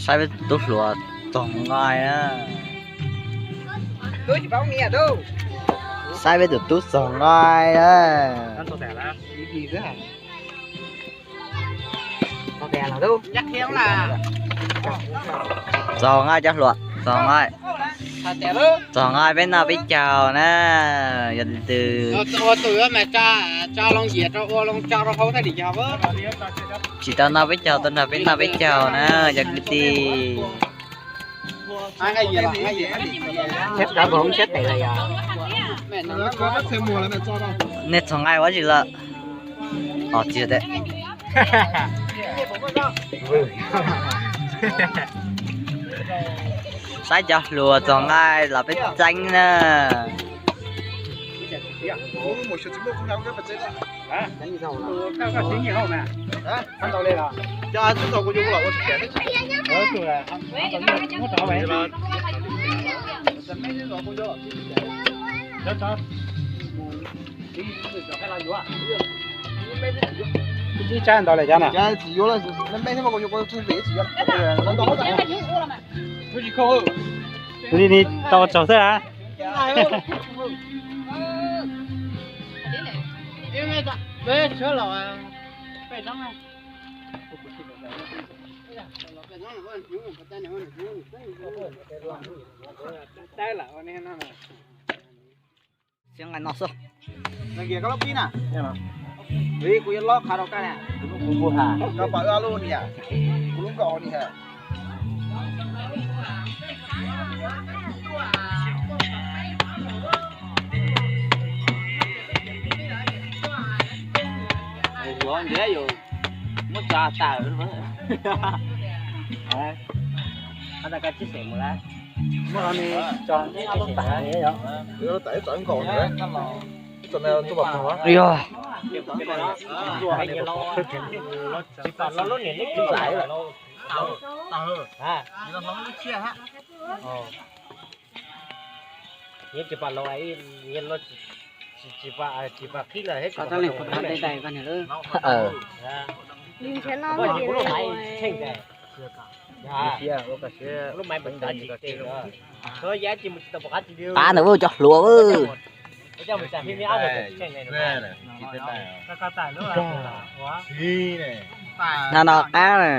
Saib peb tus tub hluas txog nqaij na. Saib peb tus tub txog nqaij na. Txog nqaij cov hluas, txog nqaij. Txog nqaij peb noj peb caug na, yog tus twg tsis tau noj peb caug tuaj nrog peb noj peb caug na, yog kwv tij. Nej txog nqaij ua tsi lawm? Saib cov hluas txog nqaij los peb txeeb na. Ib tsab ntau lawm cov na. Li ni tau tsaug xwb na. Siab nqaij no xwb. Kuv yuav lob qha rau koj na. Koj pom wb ob lub ni, kuv lub nkaus ni. Yuav ntiav yus muab tso tawm. Muab los ni tso, tso nkaus. Yog. Qab ntawd cov hluas. Na no qab na.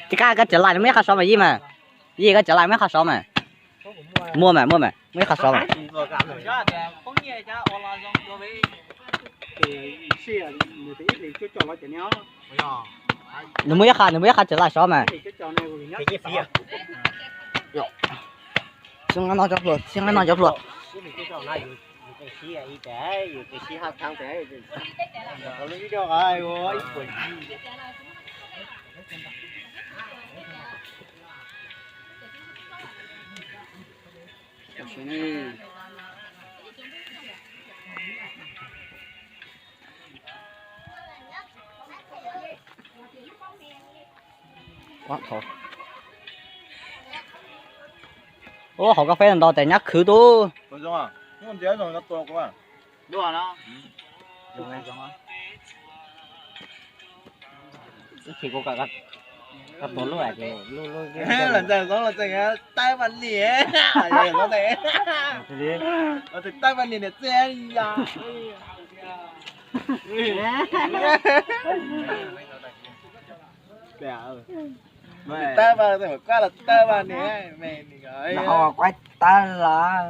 Ces koj, koj tseem laij muaj ib qho sov mas Yij, koj tseem laij muaj ib qho sov mas. Muaj mas, muaj mas, muaj ib qho sov mas. Nws muaj ib qho, nws muaj ib qho tseem laij sov mas. Txij nqaij no cov hluas, txij nqaij no cov hluas. Ua hauv kab feb ntau tes nyab khwv tub. Tab mas niam, tab mas niam niam txiv ya. Tab mas, tab mas niam me niam. Quaj tab los.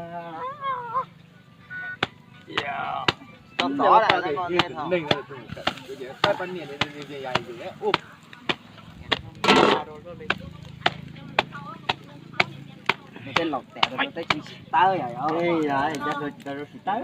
Tej laus tes rau tej tseem tsis tawb yom. Tsis tawb.